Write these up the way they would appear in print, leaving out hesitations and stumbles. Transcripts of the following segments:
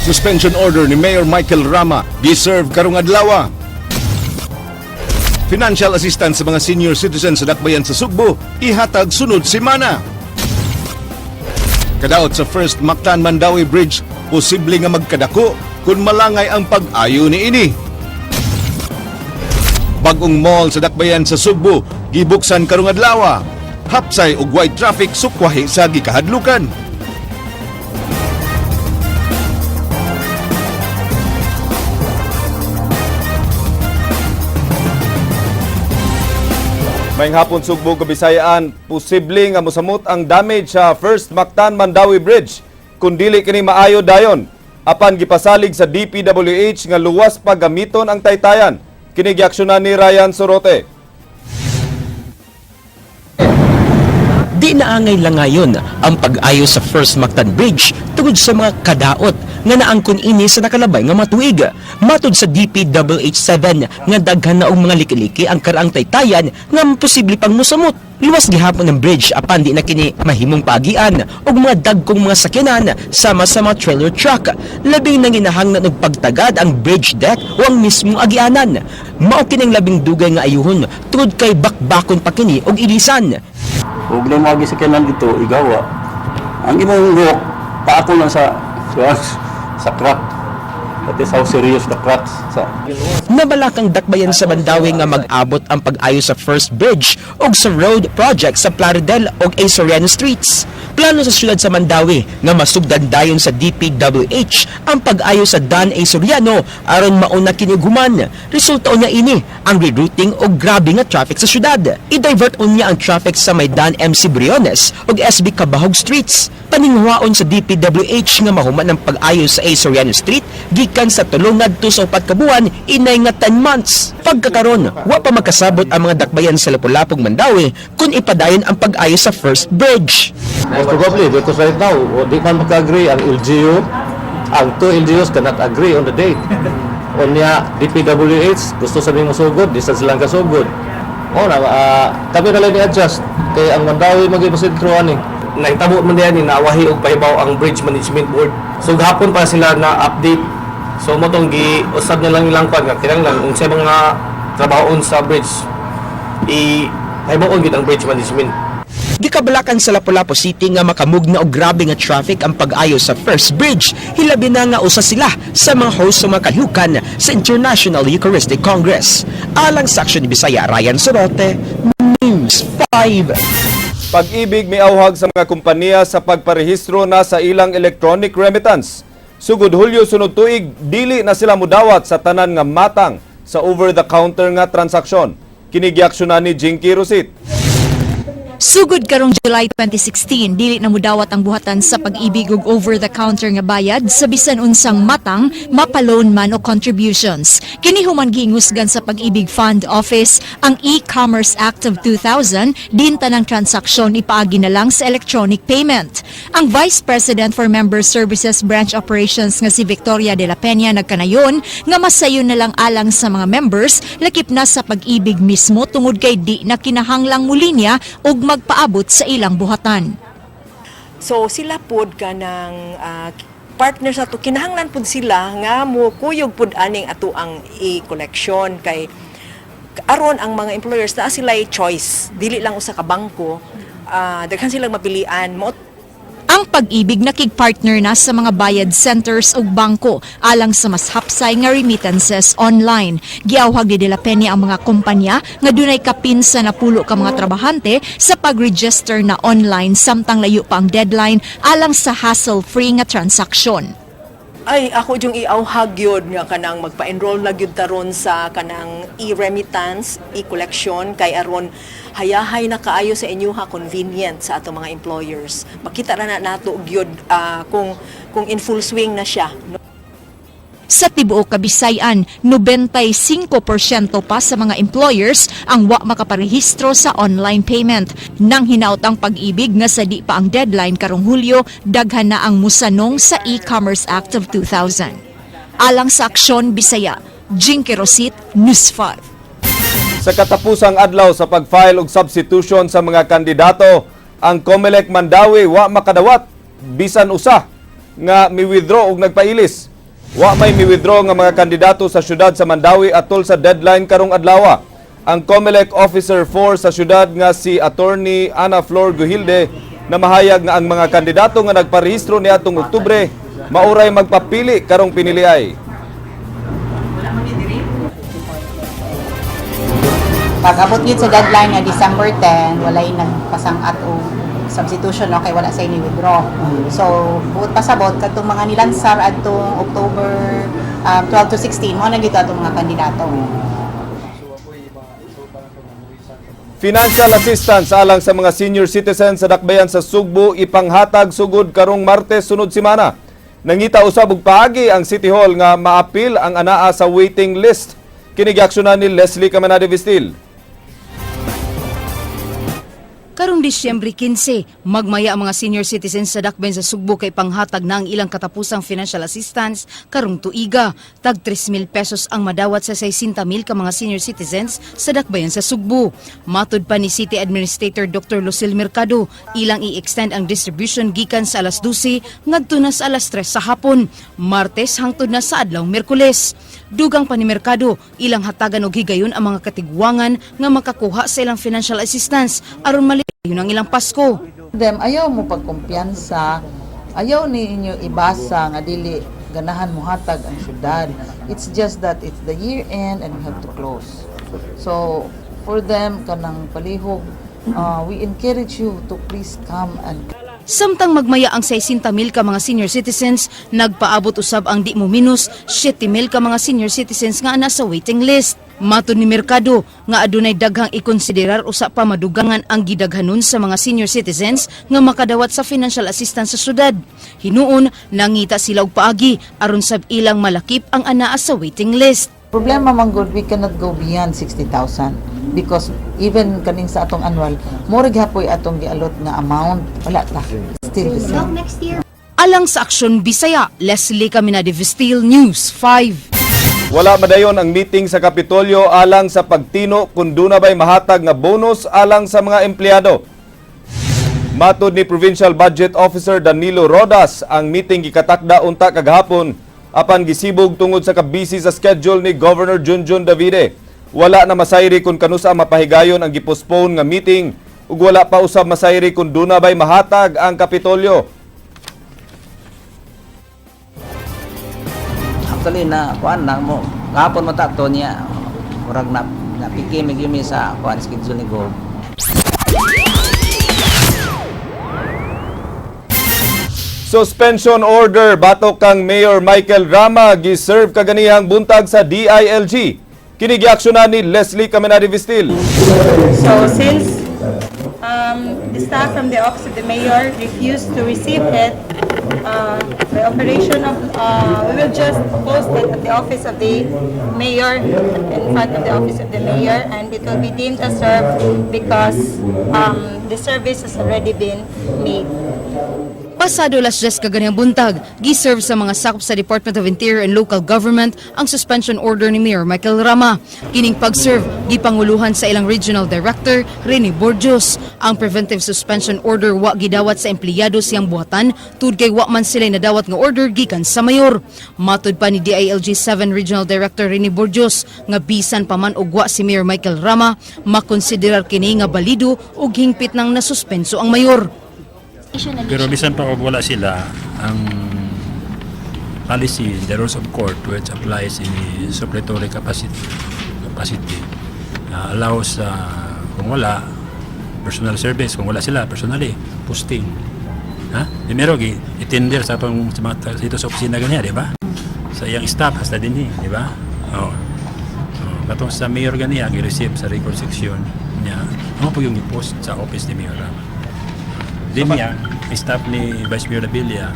Suspension order ni Mayor Michael Rama giserve karong adlaw. Financial assistance sa mga senior citizens sa Dakbayan sa Sugbo ihatag sunod semana. Kadaot sa First Mactan Mandaue Bridge posible nga magkadako kung malangay ang pag-ayo niini. Bagong mall sa Dakbayan sa Sugbo gibuksan karong adlaw. Hapsay ug wide traffic sukwahi sa gikahadlukan. Maayong hapon, Sugbo, Kabisayaan. Posible nga mosamot ang damage sa First Mactan Mandaue Bridge kung dili kini maayo dayon. Apan gipasalig sa DPWH nga luwas pa gamiton ang taytayan. Kini giaksyonan ni Ryan Sorote. Di naangay langayon ang pag-ayo sa First Mactan Bridge tungod sa mga kadaot nga naangkon ini sa nakalabay nga mga tuig. Matod sa DPWH 7 nga daghan na og mga liki-liki ang karaang taytayan nga posible pang mosamot. Luwas gihapon ang bridge apan di na kini mahimong paagian og mga dagkong mga sakyanan sama sa mga trailer truck. Labing nanginahanglan og pagtagad ang bridge deck o ang mismong agianan. Mao kining labing dugay nga ayuhon tungod kay bakbakon pa kini og ilisan. Ug na mga gisakyanan dito, igawa. Ang imong buhok, paako lang sa crack. That is how serious the cracks. Sa, Nabalakang Dakbayan sa Mandaue nga mag-abot ang pag-ayo sa First Bridge ug sa road project sa Plaridel ug A. Soriano Streets. Plano sa syudad sa Mandaue nga masugdan dayon sa DPWH ang pag-ayo sa Dan A. Soriano aron mauna kini human. Resulta unya ini ang rerouting og grabe nga traffic sa syudad. I-divert unya ang traffic sa may Dan MC Briones ug SB Cabahug Streets. Paninghuaon sa DPWH nga mahuman ang pag-ayo sa A. Soriano Street gikan sa tulo ngadto sa 4 ka buwan, inay nga 10 months. Pagkakaron, wa pa magkasabot ang mga dakbayan sa Lapu-Lapu ug Mandaue kung ipadayon ang pag-ayo sa First Bridge. Most probably, because right now, di man maka-agree ang LGU, ang two LGUs cannot agree on the date. Unya, DPWH, gusto sa mo sugod, di sa silang kasugod. O na, kami na lang ni-adjust. Kay ang Mandaue maging sentro ani. Nahitabo man diyan ni naawahi og pahibaw ang Bridge Management Board. So gahapon pa sila na update. So mo tong gi-usab na lang ilang kwan nga kinahanglan unsay mga trabahoon sa bridge i pahibaw gyud ang bridge management. Gikabalakan sa Lapu-Lapu City nga makamugna og grabe nga traffic ang pag-ayo sa First Bridge. Hilabi na nga usa sila sa mga host sa mga kalihukan sa International Eucharistic Congress. Alang sa Aksyon Bisaya, Ryan Sorote, News 5. Pag-ibig miauhag sa mga kompanya sa pagparehistro na sa ilang electronic remittance. Sugod Hulyo sunod tuig, dili na sila mudawat sa tanan nga matang sa over-the-counter nga transaksyon. Kini giaksyonan ni Jinky Rosit. Sugod karong July 2016, dili na mudawat ang buhatan sa Pag-ibig og over-the-counter nga bayad sa bisan unsang matang, mapa-loan man o contributions. Kini human gihusgan sa Pag-ibig Fund Office ang E-Commerce Act of 2000, din tanang transaksyon ipaagi na lang sa electronic payment. Ang Vice President for Member Services Branch Operations nga si Victoria de la Peña nagkanayon nga masayon na lang alang sa mga members, lakip na sa Pag-ibig mismo, tungod kay di na kinahanglang mulinya ug magpaabot sa ilang buhatan. So sila pod kanang partner sa ato, kinahanglan pud sila nga mo kuyog pud aning ato ang e-collection kay aron ang mga employers naa sila choice, dili lang usa ka bangko, daghan silang mapilian mo. Ang Pag-ibig nakig-partner na sa mga bayad centers ug bangko alang sa mas hapsay nga remittances online. Giawhag ni De La Peña ang mga kumpanya nga dunay kapin sa 10 ka mga trabahante sa pag-register na online samtang layo pa ang deadline alang sa hassle-free nga transaksyon. Ay, ako yung iauhag yun nga kanang magpa-enroll na gyud taron sa kanang e-remittance, e-collection kay aron hayahay na kaayo sa inyo ha, convenient sa ato mga employers. Makita ra na nato gyud kung in full swing na siya. No? Sa tibuok Kabisayan, 95% pa sa mga employers ang wa makaparehistro sa online payment. Nang hinaut ang Pag-ibig nga sa di pa ang deadline karong Hulyo, daghan na ang musanong sa E-Commerce Act of 2000. Alang sa Aksyon Bisaya, Jinky Rosit, News 5. Sa katapusang adlaw sa pag-file og substitution sa mga kandidato, ang COMELEC Mandaue wa makadawat bisan usa nga mi-withdraw og nagpailis. Wa may mi-withdraw nga mga kandidato sa syudad sa Mandaue atol sa deadline karong adlaw. Ang COMELEC Officer 4 sa syudad nga si Attorney Ana Flor Guhilde na mahayag nga ang mga kandidato nga nagparehistro niadtong Oktubre mauray magpapili karong piniliay. Pag abot yun sa deadline nga December 10, walay nagpasang-at o substitution, no, kay wala sa ni withdraw. So, buot pasabot katong mga nilansar adtong October 12 to 16, mo na gito atong mga kandidato. Financial assistance alang sa mga senior citizens sa dakbayan sa Sugbo ipanghatag sugod karong Martes sunod semana. Nangita usab og paagi ang City Hall nga maapil ang anaa sa waiting list. Kini giaksyonan ni Leslie Caminade Vistil. Karong Disyembre 15, magmaya ang mga senior citizens sa dakbayan sa Sugbo kay panghatag na ang ilang katapusang financial assistance karong tuiga. Tag 3,000 pesos ang madawat sa 60,000 ka mga senior citizens sa dakbayan sa Sugbo. Matod pa ni City Administrator Dr. Lucille Mercado, ilang i-extend ang distribution gikan sa alas 12 ngadto na sa alas 3 sa hapon, Martes hangtod na sa adlaw Miyerkules. Dugang pa ni Mercado, ilang hatagan og higayon ang mga katigwangan nga makakuha sa ilang financial assistance aron malipayon ang ilang Pasko. Them ayaw mo pagkumpiyansa, ayaw ninyo ibasa nga dili ganahan mohatag ang syudad. It's just that it's the year end and we have to close. So for them, kanang palihog, we encourage you to please come and Samtang magmaya ang 60,000 ka mga senior citizens, nagpaabot usab ang di mo minus 7,000 ka mga senior citizens nga nasa waiting list. Matod ni Mercado nga adunay daghang ikonsiderar usa pa madugangan ang gidaghanon sa mga senior citizens nga makadawat sa financial assistance sa syudad. Hinuon, nangita sila og paagi aron sab ilang malakip ang anaa sa waiting list. Problema man gud, we cannot go beyond 60,000 because even kaning sa atong annual, mo hapoy atong gialot nga amount, wala ta, still the same. Alang sa Aksyon Bisaya, Leslie Caminade Vistil, News 5. Wala madayon ang meeting sa Kapitolyo alang sa pagtino kung duna ba'y mahatag nga bonus alang sa mga empleyado. Matod ni Provincial Budget Officer Danilo Rodas, ang meeting gikatakda unta kagahapon apan gisibog tungod sa kabisi sa schedule ni Governor Junjun Davide. Wala na masayri kung kanusa mapahigayon ang gipospone nga meeting ug wala pa usab masayri kung duna ba'y mahatag ang Kapitolyo. Actually, na kuan na mo gahapon mo ta to niya, murag na napiki mi gyud mi sa kuan, schedule ni Gov. Suspension order batok kang Mayor Michael Rama giserve kaganihang buntag sa DILG. Kini giaksyonan ni Leslie Caminade Vistil. So since the staff from the office of the mayor refused to receive it, by operation of, we will just post it at the office of the mayor, in front of the office of the mayor, and it will be deemed as served because the service has already been made. Pasado alas 10 kaganihang buntag, giserve sa mga sakop sa Department of Interior and Local Government ang suspension order ni Mayor Michael Rama. Kining pag-serve, gipanguluhan sa ilang Regional Director, Rene Borjos. Ang preventive suspension order wa gidawat sa empleyado siyang buhatan, tud kay wa man sila nadawat nga order gikan sa mayor. Matod pa ni DILG 7 Regional Director Rene Borjos nga bisan pa man og wa si Mayor Michael Rama, makonsiderar kini nga balido ug hingpit nang nasuspenso ang mayor. Pero bisan pa og wala sila, ang policy, the rules of court which applies in the suppletory capacity allows, kung wala personal service, kung wala sila personally, posting. Ha? Primero gi i-tender sa atong sa mga dito sa opisina ganyan, di ba? Sa iyang staff hasta dinhi, di ba? Oh. Oh, katong sa mayor ganiya gi-receive sa record section niya. Amo po yung i-post sa office ni Mayor Rama. Di niya, staff ni Vice Mayor Labilla,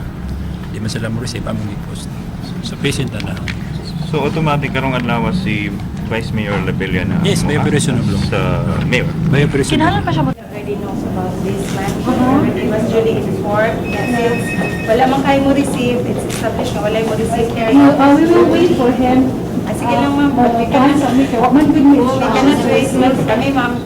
di man sila mo receive, among i-post. So, patient na lang. So automatic karong adlaw si Vice Mayor Labilla na Yes, may mo operation of law. sa mayor. May operation of law. Pa siya mo already knows about this man. He was duly informed that since wala man kayo mo receive, it's established na wala mo receive. We will wait for him. Ah, sige lang, ma'am, but we cannot wait, ma'am. Kami, ma'am.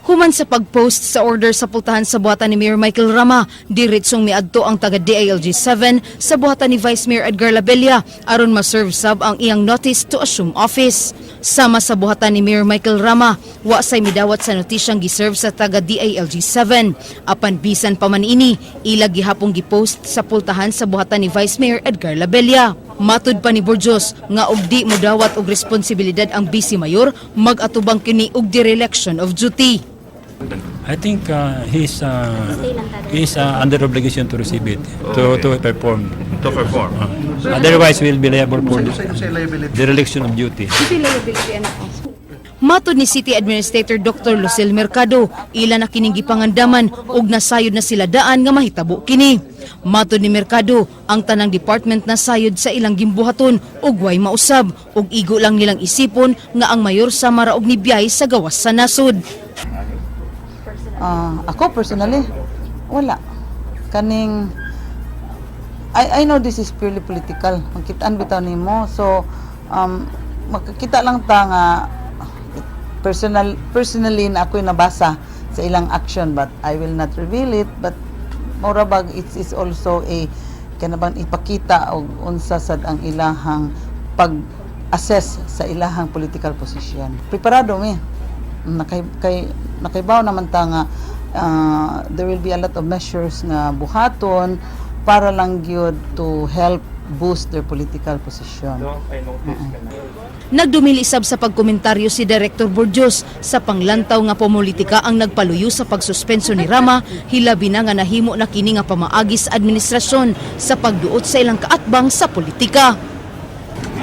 Human sa pag-post sa order sa pultahan sa buhatan ni Mayor Michael Rama, diretsong miadto ang taga DILG 7 sa buhatan ni Vice Mayor Edgar Labella aron ma-serve sab ang iyang notice to assume office. Sama sa buhatan ni Mayor Michael Rama, wa say midawat sa notisyang giserve sa taga DILG 7. Apan bisan pa man ini, ila gihapong gipost sa pultahan sa buhatan ni Vice Mayor Edgar Labella. Matud pa ni Burgos nga og di modawat og responsibilidad ang Vice Mayor, mag-atubang kini og dereliction of duty. I think he's under obligation to receive it, to perform. To perform. Otherwise, we'll be liable for dereliction of duty. Matod ni City Administrator Dr. Lucille Mercado, ila na kining gipangandaman ug nasayod na sila daan nga mahitabo kini. Matod ni Mercado, ang tanang department nasayod sa ilang gimbuhaton ug way mausab ug igo lang nilang isipon nga ang mayor sa maraog ni biyay sa gawas sa nasod. Ah, ako personally, wala. Kaning I know this is purely political. Magkitaan bitaw nimo. So makakita lang ta nga personally na ako'y nabasa sa ilang action, but I will not reveal it, but mura bag it is also a kanabang ipakita og unsa sad ang ilahang pag-assess sa ilahang political position. Preparado mi. Nakay kay nakaibaw naman ta nga there will be a lot of measures nga buhaton para lang gyud to help boost their political position. Nagdumili sab sa pagkomentaryo si Director Burgos sa panglantaw nga pomopolitika ang nagpaluyo sa pagsuspenso ni Rama, hilabi na nga nahimo na kini nga pamaagi sa administrasyon sa pagduot sa ilang kaatbang sa politika.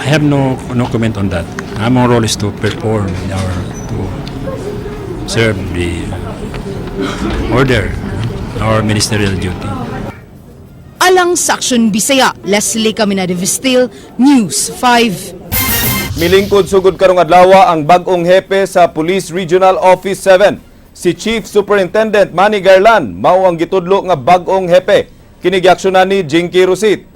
I have no comment on that. Among role is to perform or to serve the order, our ministerial duty. Alang sa Aksyon Bisaya, Leslie Caminade Vestil, News 5. Milingkod sugod karong adlaw ang bag-ong hepe sa Police Regional Office 7. Si Chief Superintendent Manny Garlan mao ang gitudlo nga bag-ong hepe. Kini giaksyonan ni Jinky Rosit.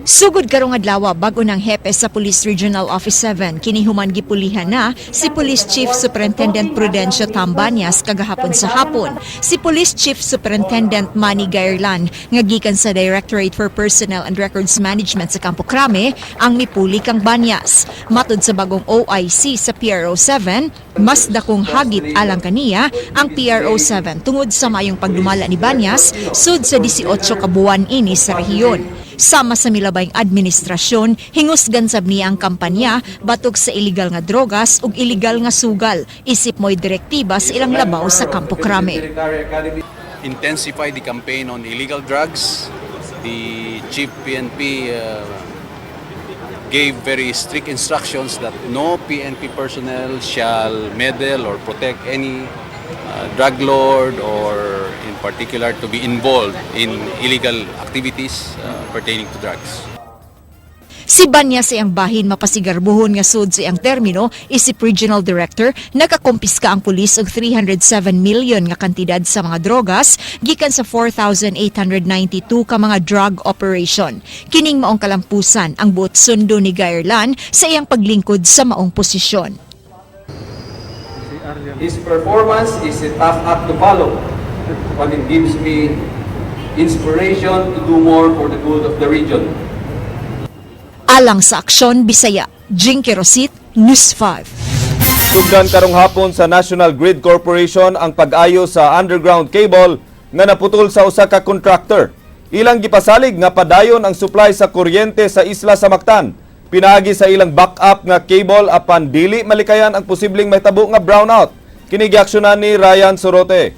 Sugod karong adlaw, bag-o ng hepe sa Police Regional Office 7. Kini human gipulihan na si Police Chief Superintendent Prudencio Tambanias kagahapon sa hapon. Si Police Chief Superintendent Manny Gairlan nga gikan sa Directorate for Personnel and Records Management sa Campo Crame ang mipuli kang Banyas. Matod sa bagong OIC sa PRO 7, mas dakong hagit alang kaniya ang PRO 7 tungod sa mayong pagdumala ni Banyas sud sa 18 ka buwan ini sa rehiyon. Sama sa milabayng administrasyon, hingusgan sab niya ang kampanya batok sa iligal nga drogas ug iligal nga sugal, isip mo'y direktiba sa ilang labaw sa Campo Crame. Intensify the campaign on illegal drugs. The chief PNP gave very strict instructions that no PNP personnel shall meddle or protect any drug lord or in particular to be involved in illegal activities pertaining to drugs. Si Banyas sa iyang bahin mapasigarbuhon nga sud sa iyang termino isip regional director, nakakumpiska ang pulis og 307 million nga kantidad sa mga drogas gikan sa 4,892 ka mga drug operation. Kining maong kalampusan ang buot sundo ni Gairlan sa iyang paglingkod sa maong posisyon. His performance is a tough act to follow, but it gives me inspiration to do more for the good of the region. Alang sa Aksyon Bisaya, Jinky Rosit, News 5. Sugdan karong hapon sa National Grid Corporation ang pag-ayo sa underground cable nga naputol sa usa ka contractor. Ilang gipasalig nga padayon ang supply sa kuryente sa isla sa Mactan pinaagi sa ilang backup nga cable apan dili malikayan ang posibleng mahitabo nga brownout. Kini giaksyonan ni Ryan Sorote.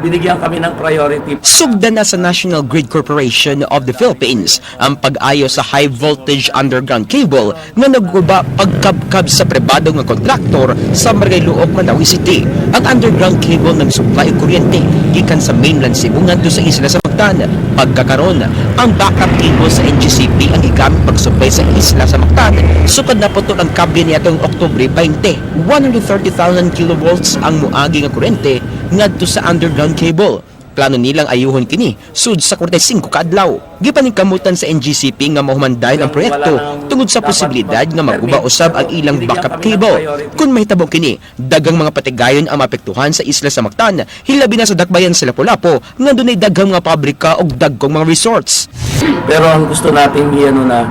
Binigyan kami ng priority. Sugdan na sa National Grid Corporation of the Philippines ang pag-ayo sa high voltage underground cable nga nagguba pagkabkab sa pribado nga kontraktor sa Barangay Looc, Mandaue City. Ang underground cable nag-supply og kuryente gikan sa mainland Cebu ngadto sa isla sa Mactan. Pagkakaron, ang backup cable sa NGCP ang gigamit pag-supply sa isla sa Mactan. Sukad naputol ang kable niadtong Oktubre 20. 130,000 kilovolts ang muagi nga kuryente ngadto sa underground cable. Plano nilang ayuhon kini sud sa 45 ka adlaw. Gipaningkamutan sa NGCP nga mahuman dayon ang proyekto tungod sa posibilidad nga maguba usab ang ilang backup cable. Kung mahitabo kini, daghang mga patigayon ang maapektuhan sa isla sa Mactan, hilabi na sa dakbayan sa Lapu-Lapu nga dunay daghang mga pabrika ug dagkong mga resorts. Pero ang gusto natin iano na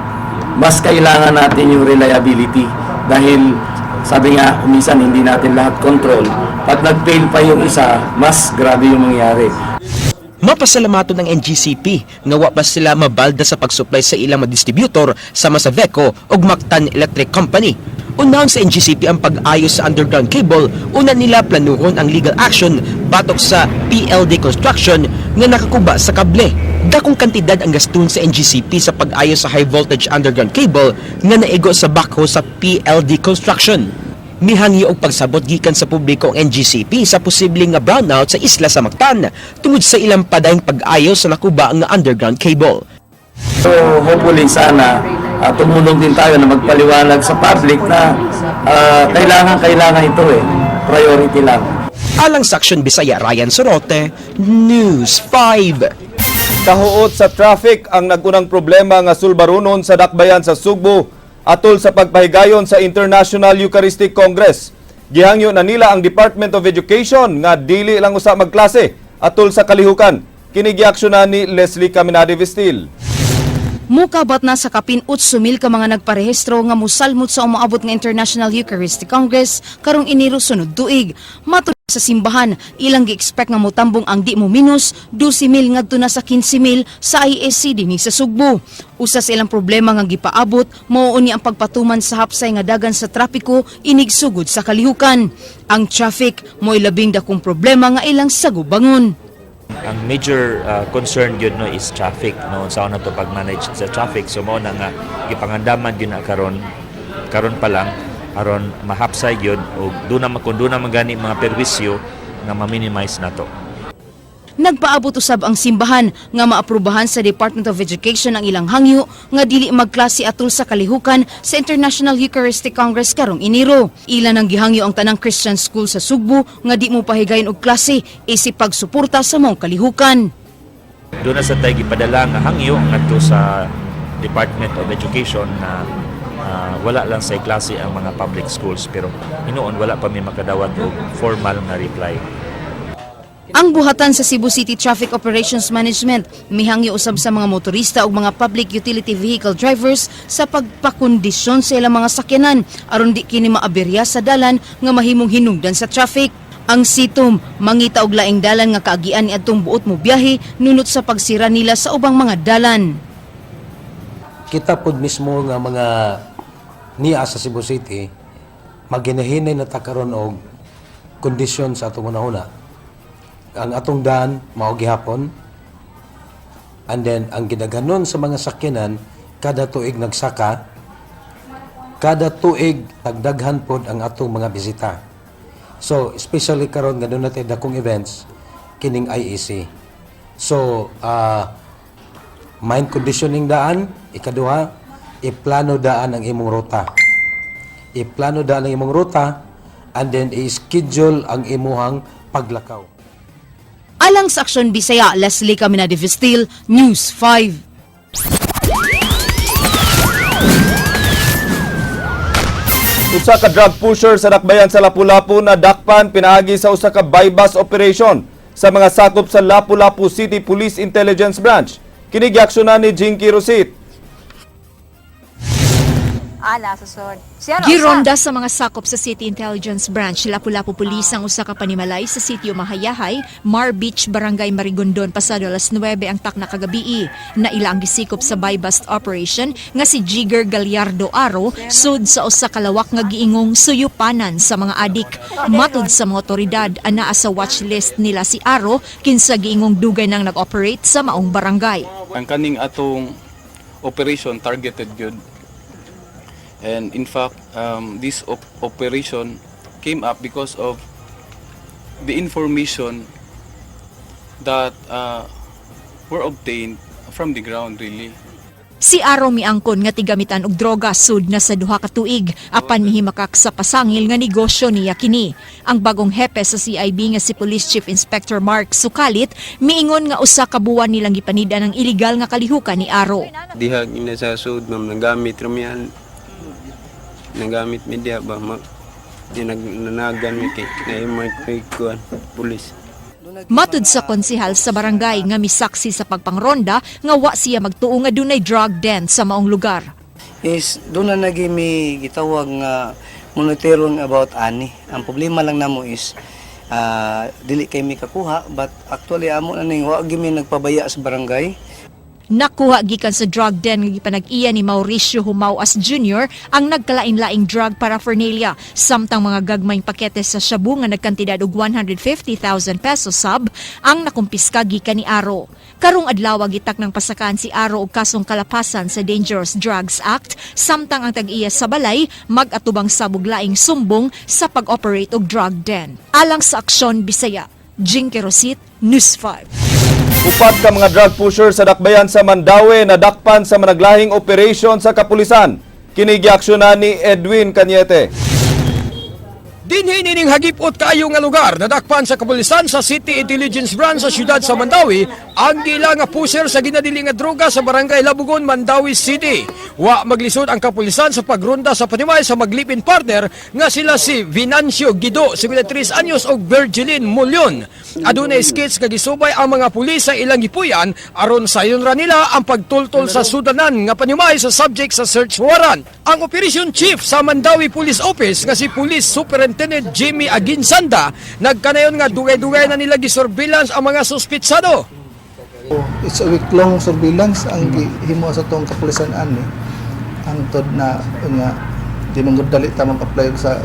mas kailangan natin yung reliability dahil sabi nga minsan hindi natin lahat control. Pag nag-fail pa yung isa, mas grabe yung mangyari. Mapasalamaton ng NGCP nga wa pa sila mabalda sa pag-supply sa ilang mga distributor sama sa VECO ug Mactan Electric Company. Unahon sa NGCP ang pag-ayos sa underground cable, una nila planuhon ang legal action batok sa PLD Construction nga nakakuba sa kable. Dakong kantidad ang gaston sa NGCP sa pag-ayos sa high voltage underground cable nga naigo sa backhoe sa PLD Construction. Mihangyo og pagsabot gikan sa publiko ang NGCP sa posibleng nga brownout sa isla sa Mactan tungod sa ilang padayong pag-ayos sa nakuba nga underground cable. So hopefully sana tumulong din tayo na magpaliwanag sa public na kailangan kailangan ito eh. Priority lang. Alang sa Aksyon Bisaya, Ryan Sorote, News 5. Kahuot sa traffic ang nagunang problema nga sulbarunon sa dakbayan sa Sugbo atol sa pagpahigayon sa International Eucharistic Congress. Gihangyo na nila ang Department of Education nga dili lang usa magklase atol sa kalihukan. Kini giaksyonan ni Leslie Caminade Vestil. Mukabat na sa kapin 8,000 ka mga nagparehistro nga musalmot sa umaabot nga International Eucharistic Congress karong Enero sunod tuig. Matud sa simbahan, ilang gi-expect nga motambong ang di mo minus 12,000 ngadto na sa 15,000 sa ISC dinhi sa Sugbo. Usa sa ilang problema nga gipaabot mao uni ang pagpatuman sa hapsay nga dagan sa trapiko inigsugod sa kalihukan. Ang traffic mo'y labing dakong problema nga ilang sagubangon. Ang major concern gyud, no, is traffic, no, sa na to pag-manage sa traffic. So mao na nga gipangandaman gyud na karon karon pa lang aron mahapsay gyud og duna man kung duna man gani mga perwisyo nga ma-minimize nato. Nagpaabot usab ang simbahan nga maaprubahan sa Department of Education ang ilang hangyo nga dili magklase atol sa kalihukan sa International Eucharistic Congress karong Enero. Ila nang gihangyo ang tanang Christian school sa Sugbo nga di mo pahigayon og klase isip pagsuporta sa maong kalihukan. Duna sa tay gipadala nga hangyo ngadto sa Department of Education na wala lang sa klase ang mga public schools, pero hinuon wala pa mi makadawat og formal nga reply. Ang buhatan sa Cebu City Traffic Operations Management mihangyo usab sa mga motorista ug mga public utility vehicle drivers sa pagpakondisyon sa ilang mga sakyanan aron di kini maaberya sa dalan nga mahimong hinungdan sa traffic. Ang CITOM mangita og laing dalan nga kaagian ni adtong buot mo biyahe nunot sa pagsira nila sa ubang mga dalan. Kita pod mismo nga mga niya sa Cebu City, maginahinay na ta karon og kondisyon sa atong hunahuna. Ang atong daan mao gihapon, and then ang gidaghanon sa mga sakyanan kada tuig nagsaka, kada tuig nagdaghan pod ang atong mga bisita. So especially karon nga duna tay dakong events kining IEC. So mind conditioning daan, ikaduha, iplano daan ang imong ruta. Iplano daan ang imong ruta and then i-schedule ang imuhang paglakaw. Alang sa Aksyon Bisaya, Leslie Caminade Vestil, News 5. Usa ka drug pusher sa dakbayan sa Lapu-Lapu na dakpan pinaagi sa usa ka buy-bust operation sa mga sakop sa Lapu-Lapu City Police Intelligence Branch. Kini giaksyonan ni Jinky Rosit. Ala, susod. Gironda sa mga sakop sa City Intelligence Branch, Lapu-Lapu Police ang usa ka panimalay sa sitio Mahayahay, Mar Beach, Barangay Marigondon, pasado alas 9 ang takna kagabii. Naila ang gisikop sa buy-bust operation nga si Jigger Gallardo Aro sud sa usa ka lawak nga giingong suyupanan sa mga adik. Matud sa mga otoridad, anaa sa watch list nila si Aro kinsa giingong dugay nang nag-operate sa maong barangay. Ang kaning atong operation targeted gyud. And in fact, this operation came up because of the information that were obtained from the ground, really. Si Aro miangkon nga tigamitan og droga sud na sa 2 ka tuig apan mihimakak sa pasangil nga negosyo niya kini. Ang bagong hepe sa CIB nga si Police Chief Inspector Mark Sukalit miingon nga 1 ka buwan nilang gipanid-an ang iligal nga kalihukan ni Aro. Diha gina sa sud, ma'am, nagamit ram yan. Nagamit mi diha ba ma di nanagan mi kay na may kuan pulis. Matud sa konsehal sa barangay nga misaksi sa pagpangronda nga wa siya magtuo nga dunay drug den sa maong lugar. Is doon na nagi mi gitawag nga monitoring about ani. Ang problema lang namo is dili kay mi kakuha, but actually amo na ning wa gyud mi nagpabaya sa barangay. Nakuha gikan sa drug den nga gipanag-iya ni Mauricio Humauas Jr. ang nagkalain-laing drug paraphernalia samtang mga gagmayng pakete sa shabu nga nagkantidad og 150,000 pesos sab ang nakumpiska gikan ni Aro. Karong adlaw gitak ng pasakaan si Aro og kasong kalapasan sa Dangerous Drugs Act samtang ang tag-iya sa balay mag-atubang sab og laing sumbong sa pag-operate og drug den. Alang sa Aksyon Bisaya, Jinky Rosit, News 5. Upat ka mga drug pusher sa dakbayan sa Mandaue nadakpan sa managlahing operation sa kapulisan. Kini giaksyonan ni Edwin Cañete. Dinhi nining hagipot kaayo nga lugar, nadakpan sa kapulisan sa City Intelligence Branch sa siyudad sa Mandaue ang gila nga pusher sa ginadili nga droga sa barangay Labugon, Mandaue City. Wa maglisod ang kapulisan sa pagronda sa panimay sa maglipin partner nga sila si Venancio Guido, 53 anyos, ug Virgilin Mulyon. Adunay sketch nga gisubay ang mga pulis sa ilang gipuy-an aron sayon ra nila ang pagtultol sa sudanan nga panimay sa subject sa search warrant. Ang Operation Chief sa Mandaue Police Office nga si Police Superintendent Jimmy Aginsanda nagkanayon nga dugay-dugay na nila gisurveillance ang mga suspitsado. It's a week-long surveillance ang gihimo sa atong kapulisan ani. Hangtod na nga di man gud dali ta mag-apply sa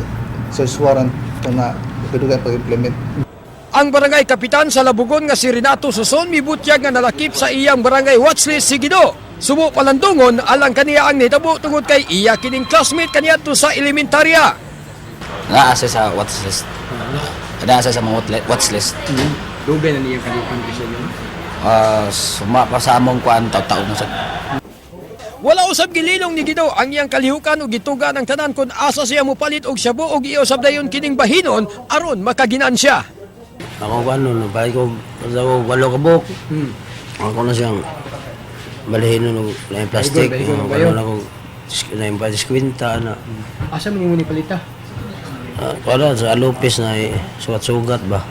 search warrant kung na dugay pag-implement. Ang barangay kapitan sa Labugon nga si Renato Suson mibutyag nga nalakip sa iyang barangay watchlist si Gido. Subo palandungon alang kaniya ang nahitabo tungod kay iya kining classmate kaniadto sa elementarya. Naa siya sa watch list. Naa siya sa mga watch list. Dugay na niyang kalipan siya yun. Suma pa sa among kuan taw-taon na sa Wala usab gililong ni Gido ang iyang kalihukan ug gituga ng tanan kung asa siya mopalit og shabu ug iya usab dayon kining bahinon aron makaginansya. Ako kuan nun, nagbayad ko sa 8 ka buok. Ako na siyang balihin nun og laing plastic. Baygon, Ako baygon. na ako laing pa 50 na. Asa man nimo ni palita? Wala sa Alupis na eh, sugat-sugat ba.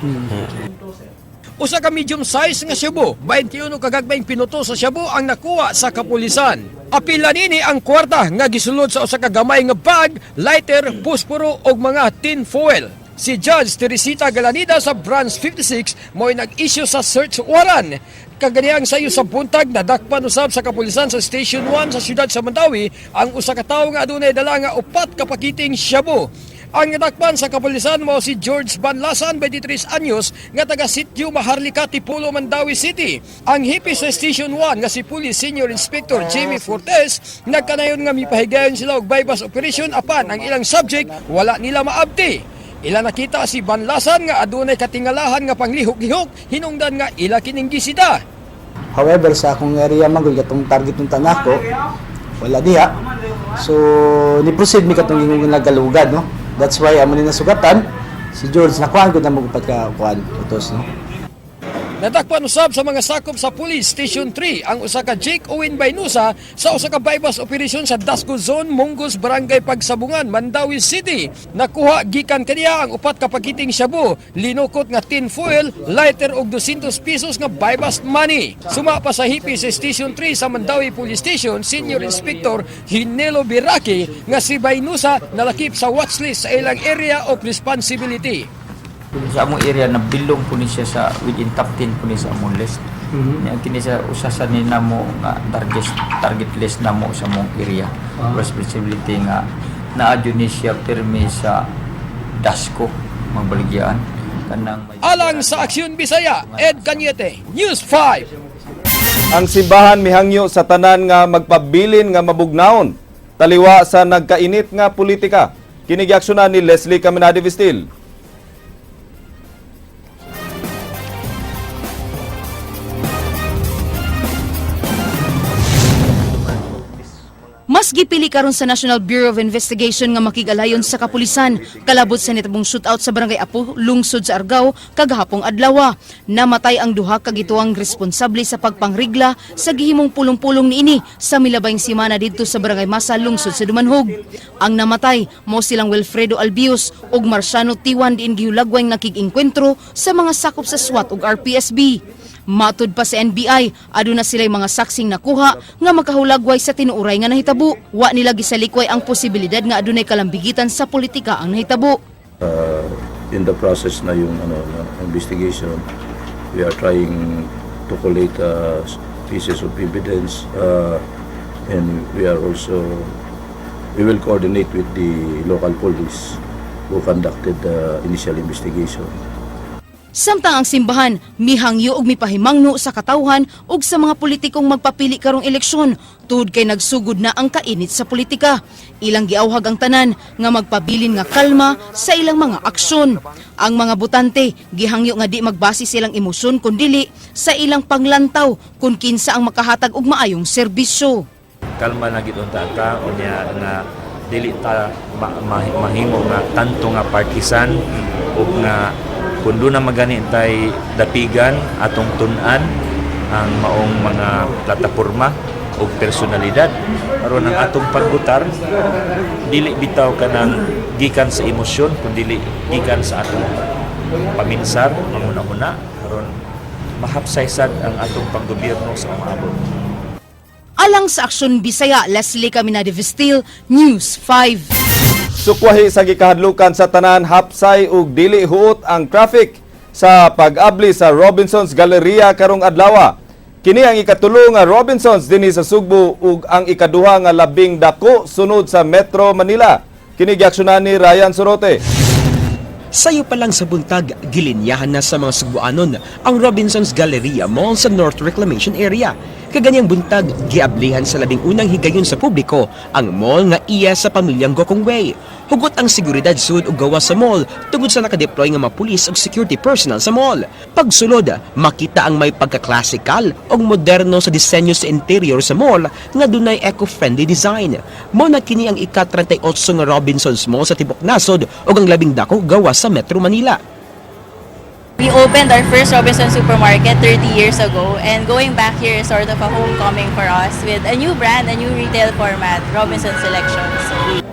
Usa ka medium size nga shabu, 21 kagagmayng pinuto sa shabu ang nakuha sa kapulisan. Apila nini ang kwarta nga gisulod sa usa ka gamay nga bag, lighter, pusporo ug mga tin foil. Si Judge Teresita Galanida sa Branch 56 mo'y nag-issue sa search warrant. Kaganihang sayo sa buntag, nadakpan usab sa kapulisan sa Station 1 sa siyudad sa Mandaue ang usa ka tawo nga adunay dala nga upat ka pakiting shabu. Ang nadakpan sa kapulisan mao si George Banlasan, 23 anyos, nga taga Sitio Maharlika, Tipulo, Mandaue City. Ang hepe sa Station 1 nga si Police Senior Inspector Jamie Fortes nagkanayon nga mipahigayon sila og buy-bust operation apan ang ilang subject wala nila maabti. Ila nakita si Banlasan nga adunay katingalahan nga panglihok-lihok hinungdan nga ila kining gisita. However, sa akong area man gud katong target ng tanako, wala diha. So, ni proceed mi katong ingon nagagalugad, no. That's why amo ni nasugatan si George, nakuhaan gud na mo upat ka kuan utos, no. Nadakpan usab sa mga sakop sa Police Station 3 ang usa ka Jake Owen Baynusa sa usa ka buy-bust operation sa Dasco Zone, Munggos, Barangay Pagsabungan, Mandaue City. Nakuha gikan kaniya ang upat ka pakiting shabu, linukot nga tin foil, lighter ug 200 pesos nga buy-bust money. Suma pa sa hepe sa Station 3 sa Mandaue Police Station, Senior Inspector Hinelo Biraki, nga si Baynusa nalakip sa watchlist sa ilang area of responsibility. Sa among area na belong po ni siya sa within top 10 po ni sa among list. Mm-hmm. Kini sa usa sa ni namo nga target target list namo sa among area. Responsibility nga naa jud ni siya pirmi sa Dasco magbaligyaan kanang may Alang sa Aksyon Bisaya, Ed Cañete, News 5. Ang simbahan mihangyo sa tanan nga magpabilin nga mabugnawon taliwa sa nagkainit nga politika. Kini giaksyonan ni Leslie Caminade Vistil. Mas gipili karon sa National Bureau of Investigation nga makig-alayon sa kapulisan kalabot sa nitabong shootout sa Barangay Apo, lungsod sa Argao, kagahapong adlaw. Namatay ang duha ka gituang responsable sa pagpangrigla sa gihimong pulong-pulong niini sa milabayng simana didto sa Barangay Masa, lungsod sa Dumanhog. Ang namatay mao silang Wilfredo Albius ug Marciano Tiwan, diin gihulagway nakig-engkwentro sa mga sakop sa SWAT ug RPSB. Matud pa sa NBI, aduna sila'y mga saksing nakuha nga makahulagway sa tinuuray nga nahitabo. Wa nila gisalikway ang posibilidad nga adunay kalambigitan sa politika ang nahitabo. In the process na yung ano, na investigation, we are trying to collate pieces of evidence and we will coordinate with the local police who conducted the initial investigation. Samtang ang simbahan, mihangyo og mipahimangno sa katawhan ug sa mga politikong magpapili karong eleksyon tungod kay nagsugod na ang kainit sa politika. Ilang giawhag ang tanan nga magpabilin nga kalma sa ilang mga aksyon. Ang mga botante gihangyo nga di magbase silang emosyon kundili sa ilang panglantaw kung kinsa ang makahatag og maayong serbisyo. Kalma na gid unta ta, unya nga dili ta mahimo nga tanto nga partisan, ug nga kung duna magani tay dapigan, atong tun-an ang maong mga plataporma ug personalidad aron ang atong pagbutar dili bitaw kanang gikan sa emosyon, kundi gikan sa atong paminsar, manghuna-huna, aron mahapsay sad ang atong panggobyerno sa umaabot. Alang sa Aksyon Bisaya, Leslie Caminade Vestil, News 5. Sukwahi sa gikahadlukan sa tanan, hapsay ug dili huot ang traffic sa pag-abli sa Robinsons Galleria karong adlaw. Kini ang ikatulo nga Robinsons dinhi sa Sugbo ug ang ikaduha nga labing dako sunod sa Metro Manila. Kini giaksyonan ni Ryan Sorote. Sayo pa lang sa buntag, gilinyahan na sa mga Sugbuanon ang Robinsons Galleria Mall sa North Reclamation Area. Kaganyang buntag, giablihan sa 11ng higayon sa publiko ang mall nga iya sa pamilyang Gokongwei. Hugot ang seguridad sud ug gawas sa mall tungod sa nakadeploy nga mga pulis ug security personnel sa mall. Pagsulod, makita ang may pagka-classical ug moderno sa disenyo sa interior sa mall nga dunay eco-friendly design. Mao na kini ang ika-38 nga Robinsons Mall sa tibok nasod ug ang labing dako gawas sa Metro Manila. We opened our first Robinson supermarket 30 years ago, and going back here is sort of a homecoming for us with a new brand, a new retail format, Robinson Selections.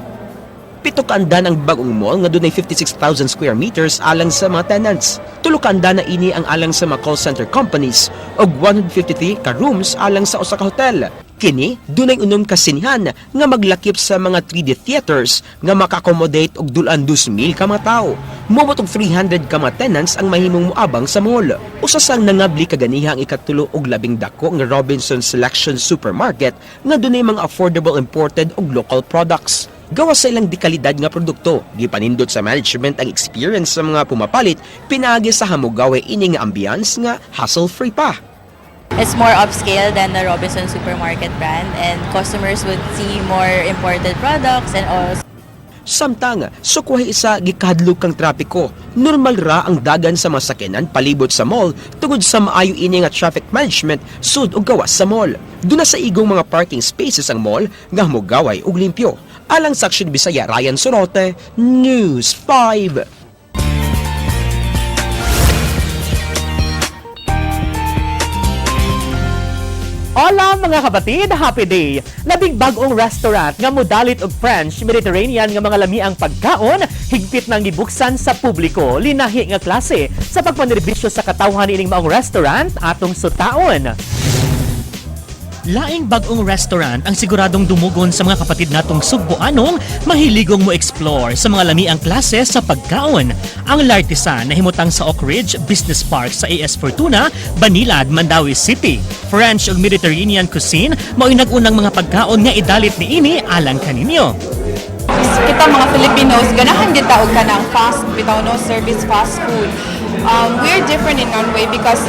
7 ka andan ang bagong mall nga dunay 56,000 square meters alang sa mga tenants. 3 ka andan na ini ang alang sa mga call center companies ug 153 ka rooms alang sa usa ka hotel. Kini dunay 6 ka sinehan nga maglakip sa mga 3D theaters nga maka-accommodate og dul-an 2,000 ka mga tawo. Moabot og 300 ka mga tenants ang mahimong moabang sa mall. Usa sang nangabli kaganiha ang ikatulo og labing dako nga Robinson Selection Supermarket nga dunay mga affordable imported ug local products. Gawas sa ilang dekalidad nga produkto, gipanindot sa management ang experience sa mga pumapalit pinaagi sa hamugaway ini nga ambiance nga hassle-free pa. It's more upscale than the Robinson supermarket brand, and customers would see more imported products and also Samtang, sukwahi sa gikahadlokang trapiko, normal ra ang dagan sa mga sakyanan palibot sa mall tungod sa maayo ini nga traffic management sud ug gawas sa mall. Duna sa igong mga parking spaces ang mall nga hamugaway ug limpyo. Alang sa Aksyon Bisaya, Ryan Sorote, News 5. Hola, mga kapatid! Happy day! Labing bagong restaurant nga mudalit og French Mediterranean nga mga lamiang pagkaon, higpit nang gibuksan sa publiko. Linahi nga klase sa pagpanerbisyo sa katawhan ining maong restaurant, atong sutaon. Laing bagong restaurant ang siguradong dumugon sa mga kapatid natong Sugboanong mahiligong mo explore sa mga lamiang klase sa pagkaon. Ang L'Artisan na himutang sa Oak Ridge Business Park sa AS Fortuna, Banilad, Mandaue City. French ug Mediterranean cuisine mao'y nag-unang mga pagkaon nga idalit niini alang kaninyo. Kita mga Filipinos, ganahan gid ta og kanang fast bitaw, no, service, fast food. We're different in one way because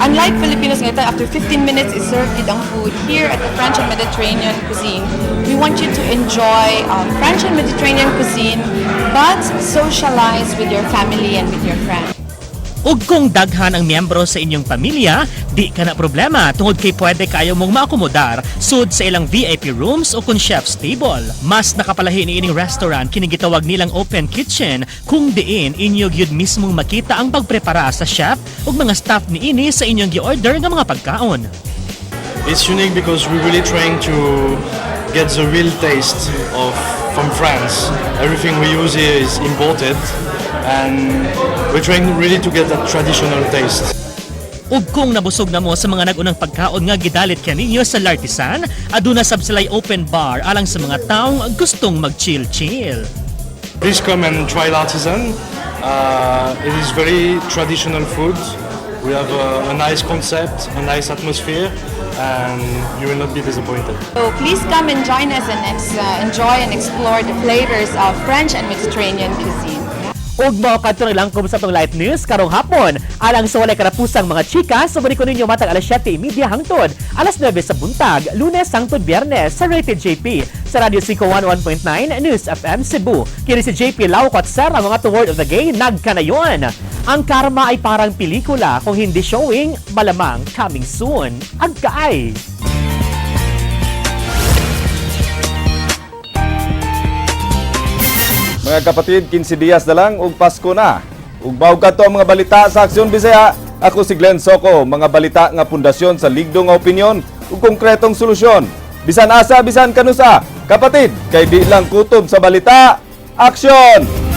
unlike Filipinos nga after 15 minutes is served gid ang food, here at the French and Mediterranean cuisine, we want you to enjoy French and Mediterranean cuisine but socialize with your family and with your friends. Ug kung daghan ang miyembro sa inyong pamilya, di ka na problema tungod kay pwede kayo mong maakomodar sud sa ilang VIP rooms o kung chef's table. Mas nakapalahi ni ining restaurant kini gitawag nilang open kitchen kung diin inyo gyud mismong makita ang pagprepara sa chef ug mga staff niini sa inyong gi-order nga mga pagkaon. It's unique because we're really trying to get the real taste of from France. Everything we use here is imported, and we're trying really to get that traditional taste. Ug kung nabusog na mo sa mga nag-unang pagkaon nga gidalit kaninyo sa L'Artisan, aduna sab sila'y open bar alang sa mga taong gustong mag-chill-chill. Please come and try L'Artisan. It is very traditional food. We have a nice concept, a nice atmosphere, and you will not be disappointed. So please come and join us and enjoy and explore the flavors of French and Mediterranean cuisine. Ug mao kadto nang langkob sa atong Light News karong hapon. Alang sa walay karapusang mga chika, subali ko ninyo matag alas 7:30 hangtod alas 9 sa buntag, Lunes hangtod Biyernes sa Rated JP sa Radio 5 101.9 News FM Cebu. Kini si JP Laucot sir, ang mga to word of the gay nagkanayon. Ang karma ay parang pelikula, kung hindi showing, malamang coming soon. Agkaay! Mga kapatid, 15 dias na lang ug Pasko na. Ug mao kadto ang mga balita sa Aksyon Bisaya. Ako si Glenn Soco, mga balita nga pundasyon sa ligdo nga opinyon ug konkretong solusyon. Bisan asa, bisan kanusa. Kapatid, kay di lang kutob sa balita. Aksyon!